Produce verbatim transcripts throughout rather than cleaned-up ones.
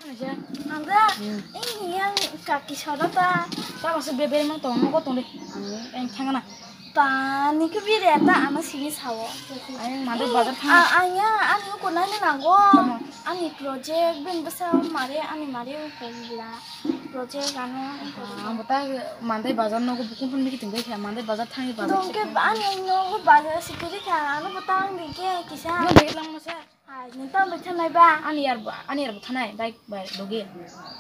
Ang da, hmm, eh, yang kaki soda ta. Ta masa beberi mang tong, nogo tong de. Ang, ang thangana. Pani ke biri ta, ama sini sawo. Ang mandai bazar thang. Ang ya, ani ko nani nago. Tamo. Ani project, ben basa mare, ani mare ko bila. Project ano. Ang bota mandai bazar nogo bukung pun miki tingbai kha, mandai bazar thang bazar. Dong ke ani nogo bazar sikiri kha, ano bota ang dike kisa. No dike lang masa. Hai, nung tamo bai thanai ba? Ani yar, ani yar bo thanai, bike bai logi.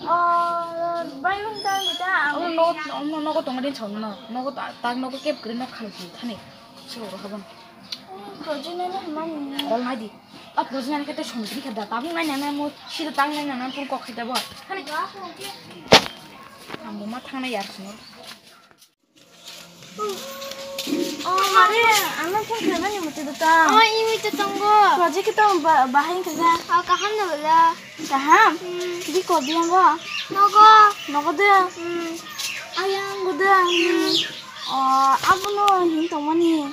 Oh, bai un tang ta. Oh, no, no, no, nogo tongo din chong no. Nogo ta, tak nogo kep kri nok khal ki thani. Siro ro habang. Oh, project nai na mani. Kol nai di. A project nai kete song kri khada. Tabung nai na mo sida tang nai na pun kok khada bo. Thani. Ang bo ma thangnai yar sino. Oh, mare, ano phone khlaimani muti do ta. Oh, imi to tongo. Project to ba-, bahai khaja. Oh, kaham no bela. Kaham? Hmm. Di ko biang go. Nogo. Nogo de. Hmm. Ayang go de. Hmm. Oh, abono hin tongmani.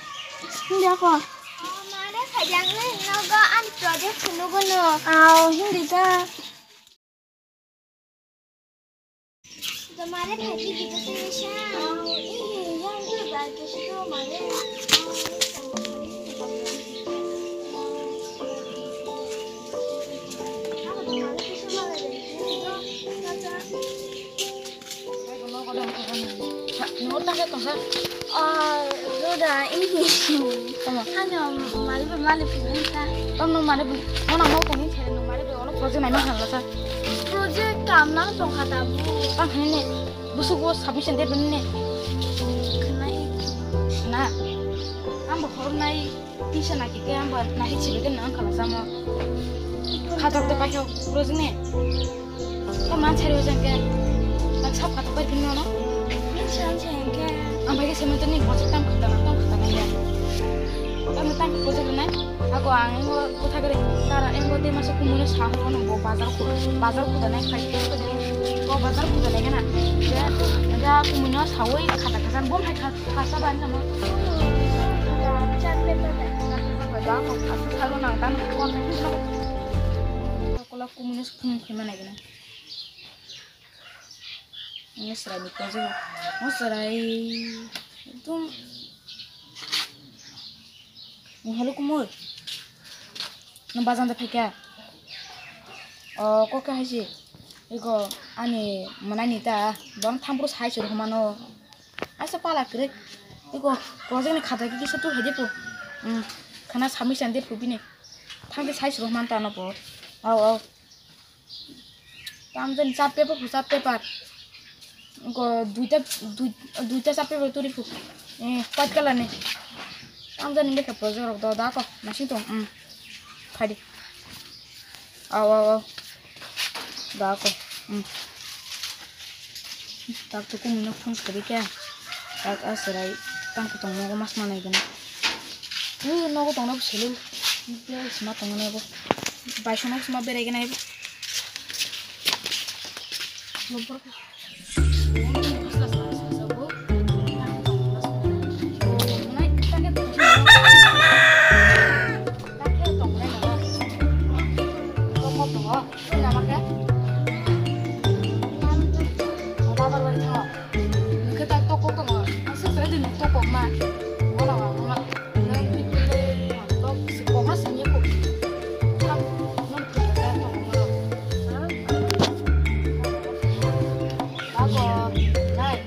Hindi ako. Oh, mare, khajang le nogo an project sunugo no. Aw, hindi ta. Tomare phaidi gitu tuh, Nisha. Iya, itu bagus tuh, mare. Nota ke tongsa. Ah, Roda, ini. Tama. Hanya mari mari pinta. Tama mari, mana mau tongin chere no mari. Project naima khan lasa. Project kam nang tong kha ta bu. Tang khan ne. Busuk bo submission date bini ne. Khanai. Na. Ang bo khorok nai tisa na kike ang bo nahi chibe ke nang khala samo. Khatok to paikha project ne. Tang man chari ujang ke. Tang sab khatok pai phin no. Ni chan chen ke. Ang bai ke semen to ni project tam khata na tam khata na ya. Tang tang project nai. Ako ang engo kotha gari tara engo de masa kumune sahoro no bo bazar ko bazar ko danai khai ko de ko bazar ko danai kana. Ja ja kumune sawoi khata khata bom hai khata ban na ma. Ja ko khata khata nang tan ko khata. Ko la kumune sukun khema nai kana. Ini serai ni kaji. Oh serai. Itu. Ni halu kumur. Nung bazan da phika. Oh, kok ka haji. Iko ani mana ni ta. Bang thampuru sai suru humano. Asa pala krik. Iko project ni khata ki kisu tu hedi pu. Hmm. Khana sami sandi pu bini. Thangki sai suru human ta no po. Au au. Tamjani chart paper phu chart paper. Go duita dui-, duita chart paper turi phu. Eh, white color ni. Tamjani lekha project rok do da ko. Nasing tong. Hmm. Phadi. Au, au, au. Da ko. Hmm. Tak tu kung no phone kari kya. Tak asrai tang ko tong nogo mas manai gana. Ui nogo tong nogo selu. Ui sima tong nogo. Bai sono sima berai gana ibo. Lobor ko. Hwnkhe tak tokok tongo, ang se tongwi di nuk tokok ma. Bono ang ma, nang twi twi tei tok si kokma simi kok. Sak, nang twi twi tei tokok ma. Abo, nai.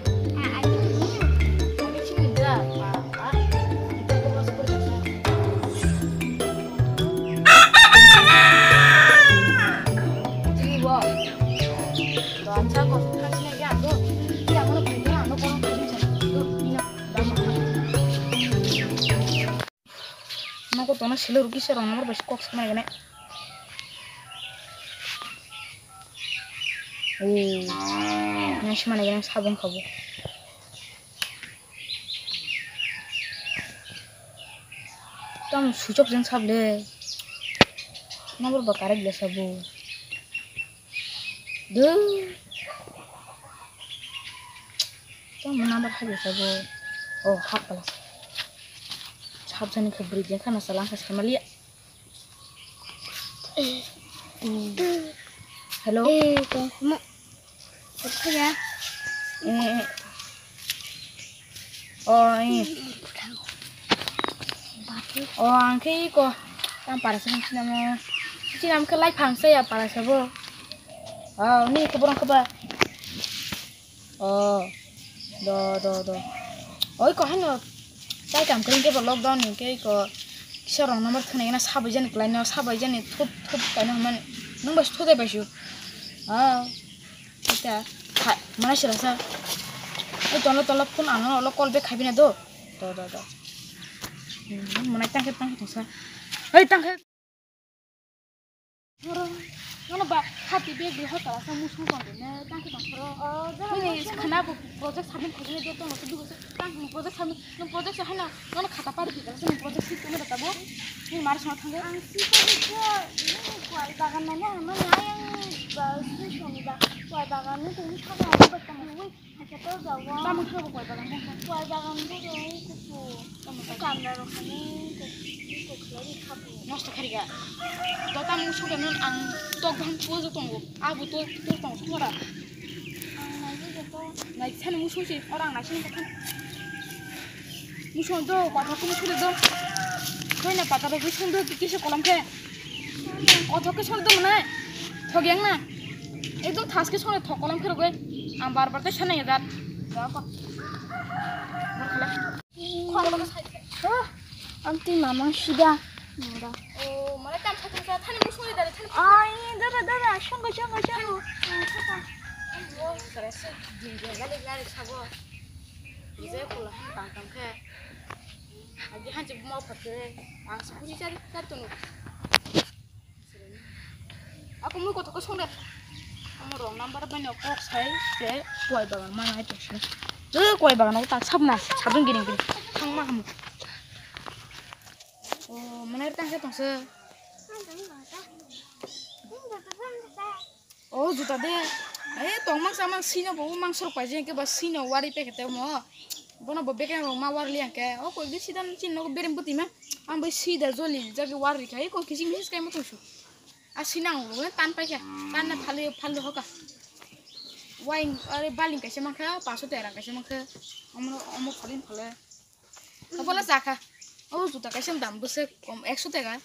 Ani simi da, pa, pa. Twi bo. Nogo tongna silo rukisa rong number bai kok sakna gane. Oh, nang sima na gane sabong kabo. Tam switch off jeng sable. Number ba correct le sabo. Duh. Tam number hai le sabo. Oh, hap pala. Sab jani khe bwrwi jeng khana salang kha samaliya. Hmm. Hello. Eh, ko mo. Ko ya. Eh. Oh, eh. Oh, ang khe ko. Tang para sa sinamo. Sinam khe lai phang sa ya para sa bo. Oh, ni ko borang khe ba. Oh, do, do, do. Oi, ko hano. Tai kam kring ke lockdown ni ke ko. Kisa rong number thani na sabai jani klai no, sabai jani thup, thup kai no man. Nung bas thudai baisu. Ah. Ita. Ha, mana sira sa. Oi, tolo, tolo phone ano lo call back khabi na do. Do, do, do. Hmm, mana tang ke, tang ke tong sa. Oi, tang ke. Nono ba hati bag ri hota sa musung tong de ne tang ke tong soro. Oh, jara musung. Khana bo project submit khajine do tong so dugo tang project submit no project sa hana nono khata pari bikala sa project si tumi da tabo. Ni mar sa thang de. Ang si ko ko ni kwai bagan na ne ma ya yang ba si soni ba kwai bagan ni tumi thang ba tong. Tamo khe bo kwai bagan bongkha? Kwai bagan bo rw kuku. Kamla rok hani kuku khlai khabu. Nosto kharika. Do tamo musugo nun ang tok baham tuo jo tongo. Abo tuo tuo tongo sumara. Ang naiwi joto. Nai sani musu si orang nai sini khan. Musu do kwatha kumu sule do. Koi na pata rok sung do kisa kolam khe. Kothok ke song dong na. Thogyang na. Ekdom thas ke song thok kolam khe rogoi. Ang bar bar te sana ya dat. Khwang ba sai. Oh, ang ti mamang sida. Nada. Oh, mana tam sa sa thani musung da thani. Ai, dada, dada, song song song. Oh, kare se din din lali lali sabo. Ije kula tam tam khe. Agi hanchi buma phatkhe ang se buji chari chari tunu. Ako mui kothok song de. Amo wrong number bani kok sai se kwai bagan mana ai tongsi. Je kwai bagan tak sabna sabun giring giring. Thangma hamu. Oh, mana tang se tongse. O juta de. Eh, tong mangsa mang sino bo mang sorok paijeng ke ba sino wari pekete mo. Bono bo beke ma wari liang ke. O koi di sidan chin no berem buti ma. Ang bai sida joli jagi wari kai ko kisi misis kai mo tongsu. A sinang ro tan pai khe. Tan na phalu phalu hoka. Waing are baling kaisa mangkha, paso tera kaisa mangkha. Omo omo phalin phale. Abola sakha. O juta kaisa dam bwswk kom ekso tega.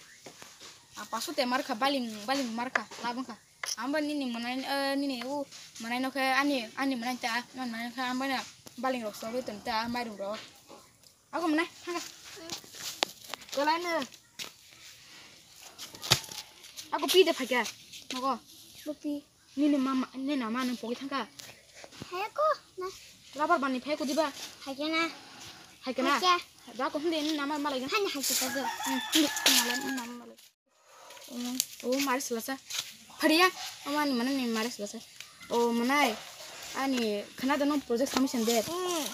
A paso te markha baling baling markha labangkha. Amba nini manai eh, nini u manai no khe ani ani manai ta non manai kha amba na baling rok so beton ta mairum rok. Ako manai thanga. Kolai no. Ako pi de phakya. Nogo. Bupi. Nini mama, nini nama nang pogi thangka. Hayako na. Labar bani phai kudi ba. Hayana. Haikana. Haikya. Da ko hunde nini nama malai gan. Hani hayaka ga. Hmm, hunde nama malai, nama malai. Oh, oh, mari selasa. Phariya, oh, ani mana ni mari selasa. Oh, manai. Ani khana da no project submission de. Hmm.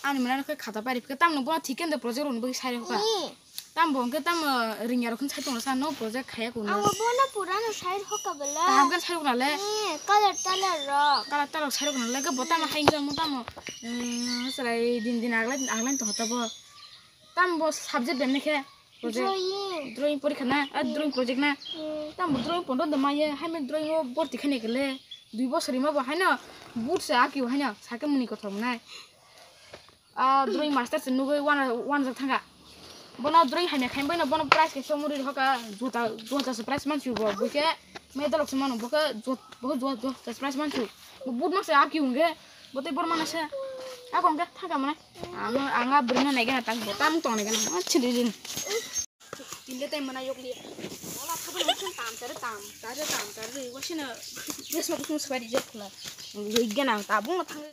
Ani mana no khata pari. Tam no bo thiken de project ron bo sai hoka. Hmm. Tam bo hwnkhe tam, eh, ringya rok khon sai tongla sa, no project khaya kuno. Ang bo no pura no sai hoka bela. Taham khe sai rokna le. Eh, color talar rok. Color talar sai rokna le, khe bo tamo hai jamo tamo. Mm, chwrai din din aglai, aglai to hota bo. Tam bo subject bemni khe. Project. Drawing. Drawing porikha na, ah, drawing project na. Mm. Tam bo drawing pondo de maye, hai me drawing o borti khane kele. Dui bosor ima bo haino, but se aki haino, sake muni kothom nai. Ah, drawing master se nugui wana, wana jak thanga. Bono drawing hamya khaim boino bono prize kaisa muri hoka juta, juta se prize mansu bo. Buke medal se manu buke jut, buke jut, jut se prize mansu. Bo but makse arki hungge. Bote bor mana se. Ako hungge thaka mana. Ang, ang a bring na nege na tang bo tam tong nege na. Chiri din. Tinde tai mana yok li. Wala thabo nang tam tare tam, tare tam tare. Wasina. Yes ma kusung swari jek kula. Lui gena tabung thang.